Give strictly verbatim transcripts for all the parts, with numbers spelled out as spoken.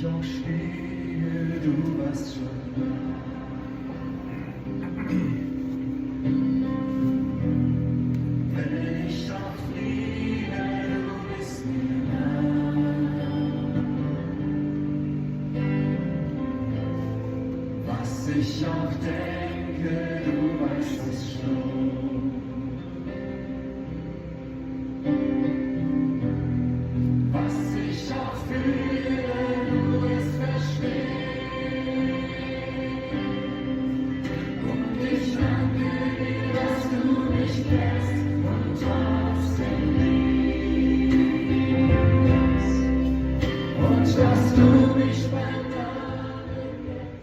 Doch stehe, du warst schon da. Wenn ich auch fliege, du bist mir nah. Was ich auch denke, du weißt es schon. Was ich auch fühle, du wirst verstehen. Und ich danke dir, dass du mich kennst und trotzdem liebst. Und dass du mich beim Namen nennst.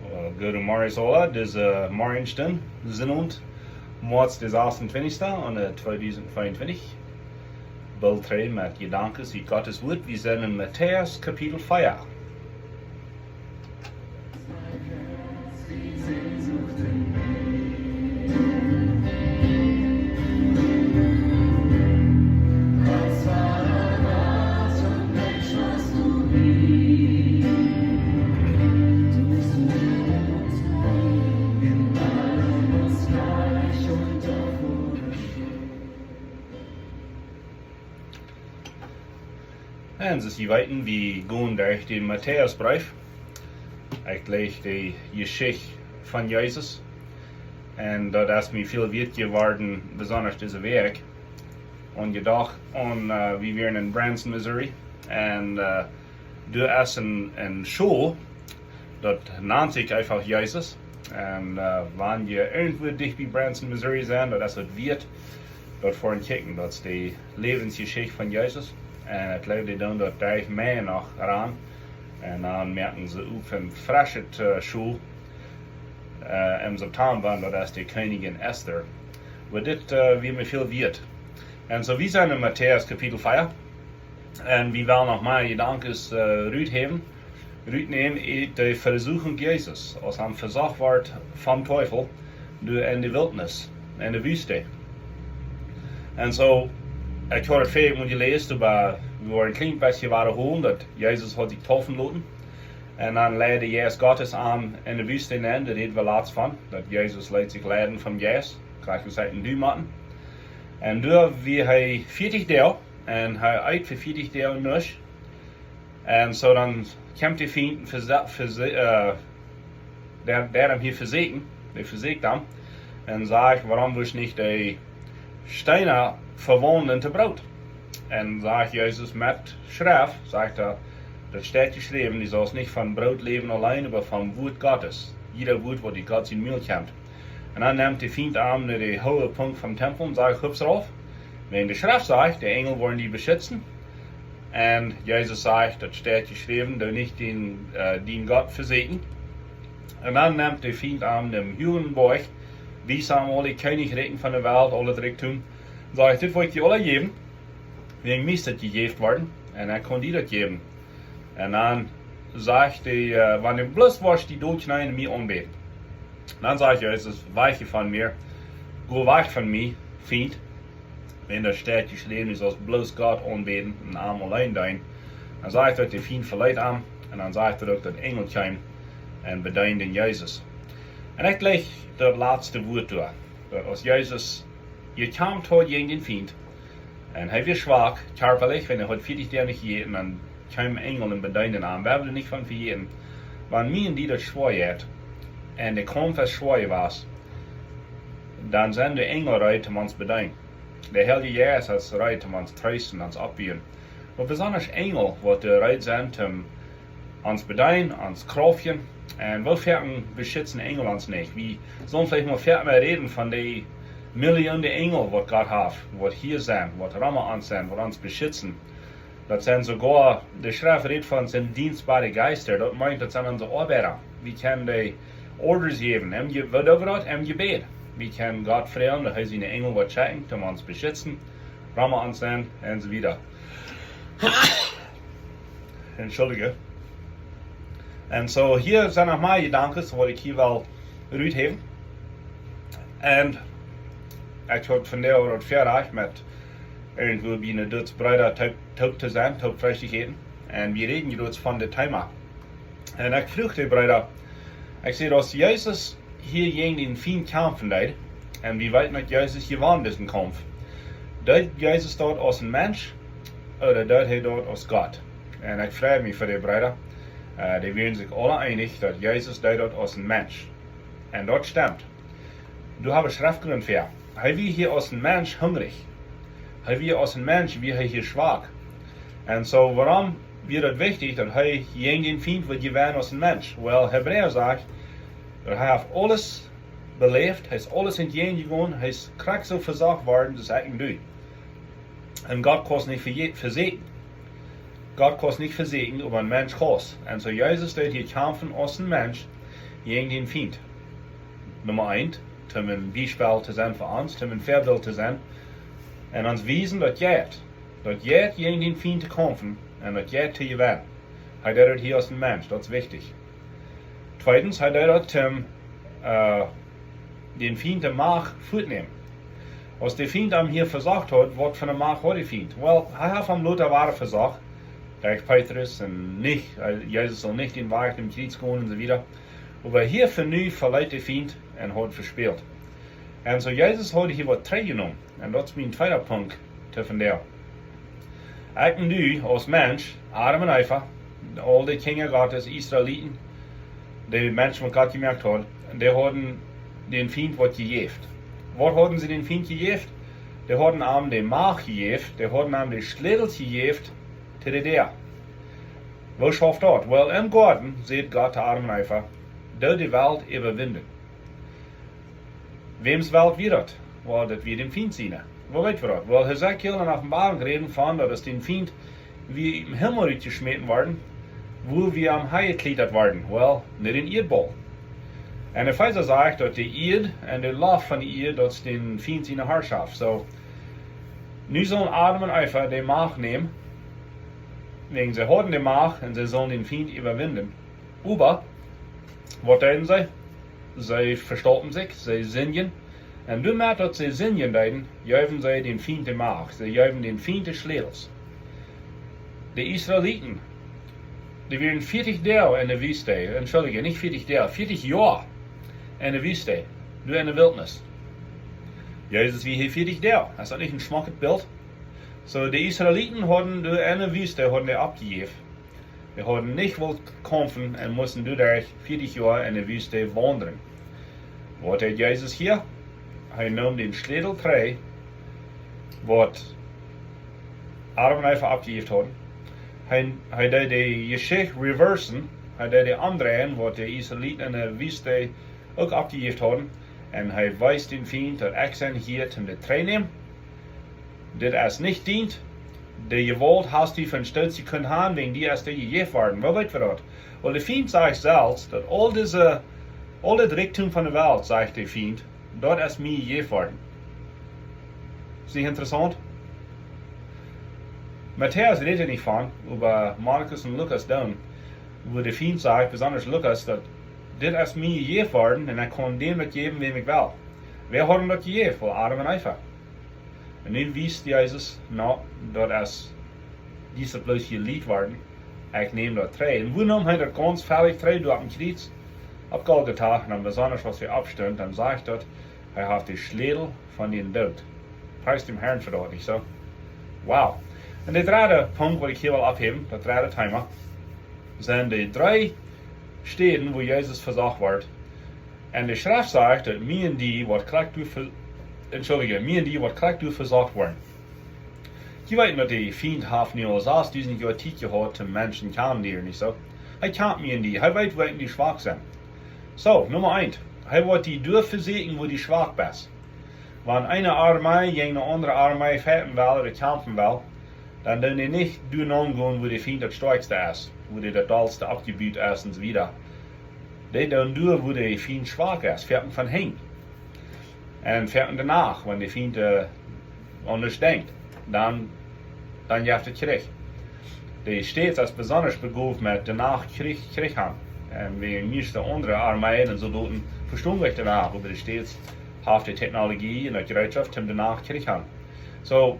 Well, good morning, Sola. Dit es, eh, Morgenstund, Sinnowent, Moaz de sasuntwintichste, aun, eh, tweedusentfeeruntwintich. Boolt trigj met Jedanken ut Gottes Wuat. Wie sent en Matäus Kapitel vea. Un soo aus jie weeten, wie gonen derch dän Matäusbreef. Ekj läs de Jeschicht von Jesus. Un daut es mie väl wieet jeworden, besonda dise Wäakj. Un jedocht aun, eh, wie wieren en Branson, Missouri. Un, eh, doa es een, een School, daut nant sikj eefach Jesus. Un, eh, wan jie irjentwua dicht bie Branson, Missouri sent, daut es waut wieet, daut fa to kjikjen. Daut es de Läwensjeschicht von Jesus. Un ekj jleew, dee doonen daut derch Mei noch aun. Un dan moaken see uk een fresche, eh, School, eh, em September, un daut es de Kjennijin Esther. Oba dit, eh, wia mie väl wieet. Un soo, wie sent en Matäus Kapitel vea. Un wie wellen noch mea Jedanken, eh, ruthäwen, rutnämen ut de Vesuchunk Jesus, aus hee vesocht wort vom Teufel, doa en de Wiltnis, en de Wüste. Un soo, ekj haud daut väl mol jeläsen, oba wie woaren een kjlien bät wiedahoolen, daut Jesus haud sikj deepen loten. Un dan leid de Jeist Gottes am en de Wüste nenn, doa räd wie latst von, daut Jesus leet sikj leiden vom Jeist, krakjt soo aus wie daut nu motten. Un doa wia hee vieetich Doag, un hee eet fa vieetich Doag nuscht. Un soo dan kjemt de Fient, vese-, vese-, eh, dee, dee am hia vesieekjen, dee vesieekjt am, un sajcht: "Wuarom wurscht nich de Steena vewaundlen to Broot?" Un sajcht Jesus: "Met Schreft," sajcht hee, "daut steit jeschräwen, du saust nich von Broot läwen auleen, oba vom Wuat Gottes. Jieda Wuat, waut ut Gott sien Mul kjemt." Un dan nemt de Fient am no de hooge Punkt vom Tempel un sajcht: "Hups rauf. Wäajen de Schreft sajcht, de Enjel woaren die beschitzen." Un Jesus sajcht: "Daut steit jeschräwen, doo nich dän, eh, dän Gott vesieekjen." Un dan nemt de Fient am no dän hoogen Boajch, wiest am aule Kjennichrikjen von de Welt, aul daut Rikjdom. Sajcht: "Dit woa ekj die aula jäwen, wäajen mie es daut jejäft worden, un ekj kaun die daut jäwen." Un dan sajcht hee: "Eh, wan du bloos wurscht die doa kjneen un mie aunbäden." Dan sajcht Jesus: "Wajch von mie, go wajch von mie, Fient. Wäajen daut steit jeschräwen, du saust bloos Gott aunbäden un am auleen deenen." Dan sajcht daut, de Fient veleet am, un dan sajcht daut uk, daut Enjel kjeemen un bedeenden Jesus. Un ekj jleich daut latste Wuat doa, daut aus Jesus jekjamft haud jäajen dän Fient, un hee wia schwak, kjarpalich, wan hee haud vieetich Doag nich jejäten, dan kjeemen Enjel un bedeenden am. Wie haben nich von vejäten, wan mie un die daut schwoa jeit, un de Kaumf es schwoa jewast, dan sent de Enjel reed, om ons bedeenen. De Heilje Jeist es reed, om ons treesten, ons oppbuen. Oba besonda Enjel, waut doa reed sent, om ons bedeenen, ons krauftjen. Un woo foaken beschitzen Enjel ons nich? Wie sellen veleicht mol foaken mea räden von de Millionen Enjel, waut Gott haft, waut hia sent, waut rom ons sent, waut ons beschitzen. Daut sent soogoa, de Schreft rät von, sent dienstboare Jeista. Daut meent, daut sent onse Oabeida. Wie kjennen de Orders jäwen, em Je-, waut äwa daut, em Jebäd. Wie kjennen Gott froagen, daut hee siene Enjel woat schekjen, om ons beschitzen, rom ons sennen, un soo wieda. Entschuldige. Un soo, hia sent noch mea Jedanken, waut ekj hia well ruthäwen. Un ekj haud vondoag daut väarajcht met irjentwua bie een Dutch Breeda toop, toop to sennen, toop Freestikj äten. Un wie räden jrods von dit Thema. Un ekj fruach de Breeda, ekj säd, aus Jesus hia jäajen dän Fient kjamfen deed, un wie weeten, daut Jesus jewonnen disen Kaumf, deed Jesus daut aus een Mensch, ooda deed hee daut aus Gott? Un ekj frei mie fa de Breeda. Äh, dee wieren sikj aule eenich, daut Jesus deed daut aus een Mensch. Un daut stemt. Doa hab wie Schreftgrunt fa. Hee wia hia aus een Mensch hungrich. Hee wia aus een Mensch, wia hee hia schwak. Un soo, wuarom wia daut wichtich, daut hee jäajen dän Fient wudd jewennen aus een Mensch? Well, Hebräa sajcht, daut hee haft aules beläft, hee es aules entjäajen jegonen, hee es krakjt soo vesocht worden aus ekj un du. Un Gott kaust nich veje-, vesäakjen. Gott kaust nich vesäakjen, oba een Mensch kaust. Un soo Jesus deed hia kjamfen aus een Mensch jäajen dän Fient. Numma eent, om een Biespel to sennen fa ons, om een Väabilt to sennen. Un ons wiesen, daut jeit. Daut jeit jäajen dän Fient to kjamfen un daut jeit to jewennen. Hee deed daut hia aus een Mensch, daut es wichtich. Tweedens, hee deed daut om, äh, dän Fient de Macht fuat to nämen. Aus de Fient am hia vesocht haud, waut fa eene Macht haud de Fient? Well, hee haft am lota wada vesocht. Derch Petrus un nich, äh, Jesus saul nich dän Wajch aum Kjriez gonen un soo wieda. Oba hia fa nu veleet de Fient un haud vespält. Un soo Jesus haud hia waut trigjjenomen. Un daut es mien tweeda Punkt to vondoag. Ekj un du, aus Mensch, Adam un Eva, aul de Kjinja Gottes, Israeliten, de Menschen, waut Gott jemoakt haud, dee hauden dän Fient waut jejäft. Waut hauden see dän Fient jejäft? Dee hauden am de Macht jejäft, dee hauden am de Schlätels jejäft to de Däa. Woo schauft daut? Well, em Goaden säd Gott to Adam un Eva: "Doo de Welt äwawinden." Wäms Welt wia daut? Well, daut wia dän Fient siene. Woo weet wie daut? Well, Hesekiel un Openboarunk räden von, daut aus dän Fient wia em Himmel utjeschmäten worden, woo wia am hanjekjlietat worden? Well, no dän Ieedbaul. Un Efeesa sajcht, daut de Ieed un de Loft von de Ieed, daut es dän Fient siene Harschoft. Soo, nu sullen Adam un Eva de Macht nämen, wäajen see hauden de Macht un see sullen dän Fient äwawinden. Oba, waut deeden see? See vestaupen sikj, see sindjen. Un doamet daut see sindjen deeden, jeewen see dän Fient de Macht, see jeewen dän Fient de Schlätels. De Israeliten, dee wieren vieetich Doag enne Wüste, entschuldige, nich vieetich Doag, vieetich Joa enne Wüste, doa enne Wiltnis. Jesus wia hia vieetich Doag, es daut nich een schmocket Bilt? Soo, de Israeliten hauden doa enne Wüste, hauden dee oppjejäft. Dee hauden nich wult kjamfen un musten doaderch vieetich Joa enne Wüste waundren. Waut deed Jesus hia? Hee neem dän Schlätel trigj, waut Adam un Eva oppjejäft hauden. Hee, hee deed de Jeschicht reversen, hee deed dee omdreien, waut de Israeliten enne Wüste uk oppjejäft hauden. Un hee wees dän Fient, daut ekj sie hia toom dee trigjnämen. Dit es nich dient. De Jewault hast du fa een Stootje kunt haben, wäajen die es die jejäft worden. Woo weet wie daut? Well, de Fient sajcht selfst, daut aul dise, aul dit Rikjdom von de Welt, sajcht de Fient, daut es mie jejäft worden. Es nich interessaunt? Matäus rät doa nich von, oba Markus un Lukas doonen, wua de Fient sajcht, besonda Lukas, daut dit es mie jejäft worden un ekj kaun däm daut jäwen, wäm ekj well. Wäa haft am daut jejäft? Well, Adam un Eva. Un nu wiest Jesus, nä, daut es, dee es bloos jelieet worden. Ekj näm daut trigj. Un woo neem hee daut gaunz foadich trigj? Doa oppem Kjriez, opp Golgata, un dan besonda aus hee oppstunt, dan sajcht daut, hee haft de Schlätel von dän Doot. Pries däm Harn fa daut, nich soo? Wow. Un de dredde Punkt, waut ekj hia well opphäwen, daut dredde Thema, sent de dree Städen, wua Jesus vesocht wort. Un de Schreft sajcht, daut mie un die woat krakjt doa ve-, entschuldige, mie un die woat krakjt doa vesocht woaren. Jie weeten, daut de Fient haft nu aul sastdusent Joa Tiet jehaut, om Menschen kjanen to lieren, nich soo? Hee kjant mie un die, hee weet, wua wie schwak sent. Soo, Numma eent, hee woat die doa vesieekjen, wua du schwak best. Wan eene Armee jäajen eene aundre Armee fajchten well ooda kjamfen well, dan doonen dee nich doa naun gonen, wua de Fient daut stoakjste es, wua dee daut dollste oppjebut es un soo wieda. Dee doonen doa, wua de Fient schwak es, fajchten von hinjen. Un fajchten doano, wan de Fient, äh, aundasch denkjt, dan, dan jeft et Kjrich. De States es besondasch begoft met de Nacht Kjrich, Kjrich han. Un wäajen nich de aundre Armeeen un Soldoten vestonen sikj de Nacht, oba de States haft de Technologie un de Jereetschoft om de Nacht Kjrich han. Soo,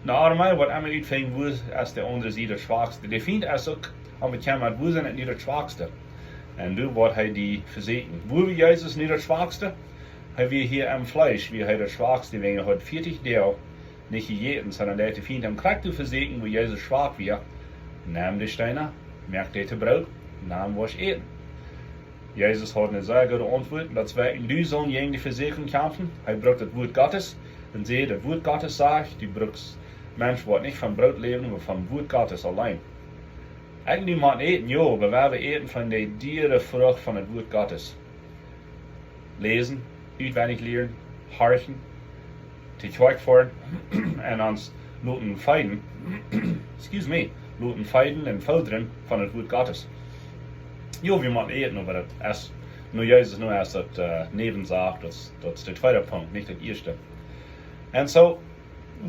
de Armee woat emma utfinjen, wua es de aundre Sied daut schwakste. De Fient es uk aum bekjemmat, wua sent nu daut schwakste. Un doa woat hee die vesieekjen. Wua wia Jesus nu daut schwakste? Hee wia hia em Fleesch, wia hee daut schwakste, wäajen hee haud vieetich Doag nich jejäten, sonda dee haud de Fient am krakjt vesieekjen, wua Jesus schwak wia. Nemm de Steena, moak dee to Broot, un dan woascht äten. Jesus haud eene sea goode Auntwuat, un daut wia: Du saust jäajen de Vesieekjunk kjamfen. Hee brukt daut Wuat Gottes, un säd, daut Wuat Gottes sajcht, du brukst, Mensch woat nich von Broot läwen, oba von Wuat Gottes auleen. Ekj un du motten äten, jo, oba wie äten von de diere Frucht von daut Wuat Gottes. Läsen, utwendich lieren, horchen, to Kjoakj foaren, un ons loten feeden, excuse me, loten feeden un foodren von daut Wuat Gottes. Jo, wie motten äten, oba daut es, nu Jesus, nu es daut, äh, Näwensaak, daut, daut es de tweede Punkt, nich daut ieeschte. Un soo,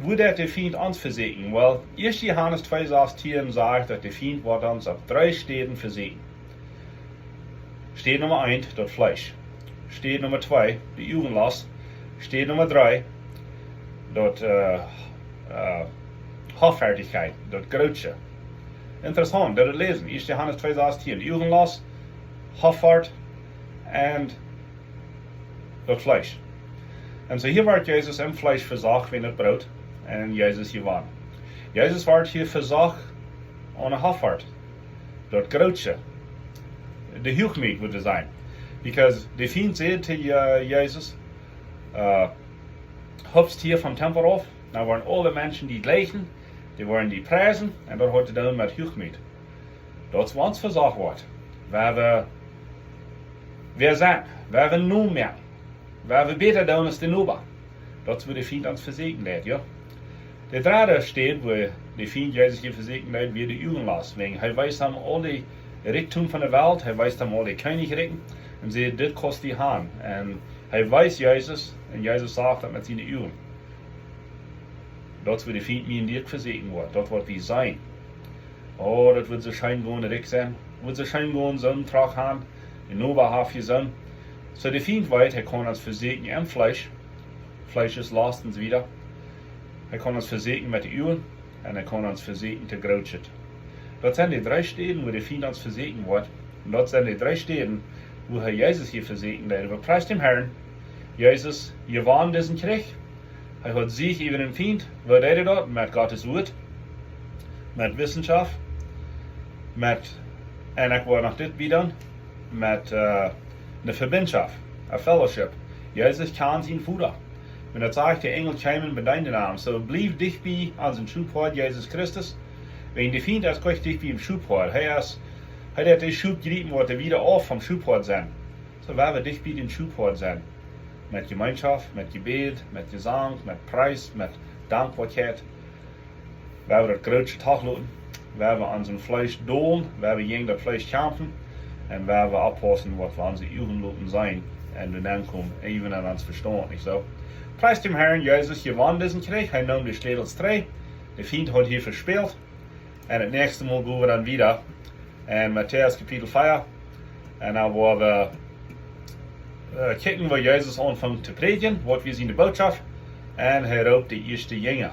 woo deit de Fient ons vesieekjen? Well, ieeschte Johanes twee sastieen sajcht, daut de Fient woat ons opp dree Städen vesieekjen. Städ Numma eent, daut Fleesch. Städ Numma twee, de Uagenlost. Städ Numma dree, daut, äh, äh, Hoffärtichkjeit, daut Grootsche. Interessaunt, daut läsen. Ieeschte Johanes twee sastieen. Uagenlost, Hoffart un daut Fleesch. Un soo hia woat Jesus em Fleesch vesocht wäajen daut Broot, un Jesus jewann. Jesus woat hia vesocht aun de Hoffart, daut Grootsche, de Huachmoot, wudd wie sajen. Because de Fient säd to, äh, Jesus, äh, hopst hia vom Tempel auf, dan woaren aule Menschen die jleichen, dee woaren die priesen, un daut haft to doonen met Huachmoot. Daut es waut ons vesocht woat. Wie, wie, wie sent, wie, wie nu mea, wie, wie bäta doonen aus de Noba. Daut es woo de Fient ons vesieekjen deit, jo. De dredde Städ, woo de Fient Jesus hia vesieekjen deit, wia de Uagenlost. Wäajen hee wees am aul de Rikjdom von de Welt, hee wees am aul de Kjennichrikjen, un säd: Dit kaust du han. Un hee wees Jesus, un Jesus sach daut met siene Uagen. Daut es woo de Fient mie un die vesieekjen woat. Daut woat wie seenen. Oh, daut wudd soo scheen gonen, rikj sennen. Wudd soo scheen gonen, soon Truck han, een Noba haft jesonnen. Soo de Fient weet, hee kaun ons vesieekjen em Fleesch. Fleesch es Lost un soo wieda. Hee kaun ons vesieekjen met de Uagen un hee kaun ons vesieekjen to Grootschet. Daut sent de dree Städen, woo de Fient ons vesieekjen woat. Un daut sent de dree Städen, woo hee Jesus hia vesieekjen deed. Oba pries däm Herrn, Jesus jewann disen Kjrich. Hee haud Siech äwa dän Fient. Woo deed hee daut? Met Gottes Wuat, met Wissenschaft, met, un ekj well noch dit bie doonen, met, äh, eene Vebinjschoft, a fellowship. Jesus kjand sienen Voda. Wan daut sajcht, de Enjel kjeemen un bedeenden am. Soo, bliew dicht bie onsen Schophoad, Jesus Christus. Wäajen de Fient es goanich dicht bie dän Schophoad. Hee es, hee deit de Schop jriepen, waut wieda auf vom Schophoad sent. Soo, wie woaren dicht bie dän Schophoad sennen. Met Jemeenschoft, met Jebäd, met Jesank, met Pries, met Dankboakjeit. Wie woaren daut Grootsche toloten. Wie woaren onsen Fleesch dolen. Wie woaren jäajen daut Fleesch kjamfen. Un wie woaren oppaussen, waut wie onse Uagen loten seenen. Un doa nenkomen, äwen aun ons Vestaunt, nich soo? Pries däm Herrn, Jesus jewann disen Kjrich. Hee neem de Schlätels trigj. De Fient haud hia vespält. Un daut näakjste Mol go wie dan wieda en Matäus Kapitel vea. Un dan woa wie, äh, kjikjen, woo Jesus aunfunk to prädjen, waut wia siene Bootschoft. Un hee roopt de ieeschte Jinja.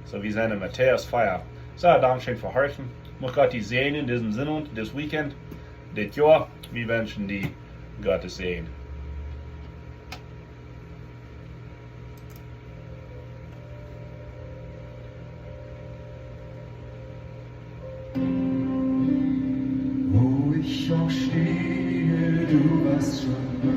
Soo, wie sent en Matäus vea. Soo, dankscheen fa horchen. Mucht Gott die säajnen, disen Sindach, dit Weekend, dit Joa. Wie wenschen die Gottes Säajen. Wo ich auch stehe, du warst schon da.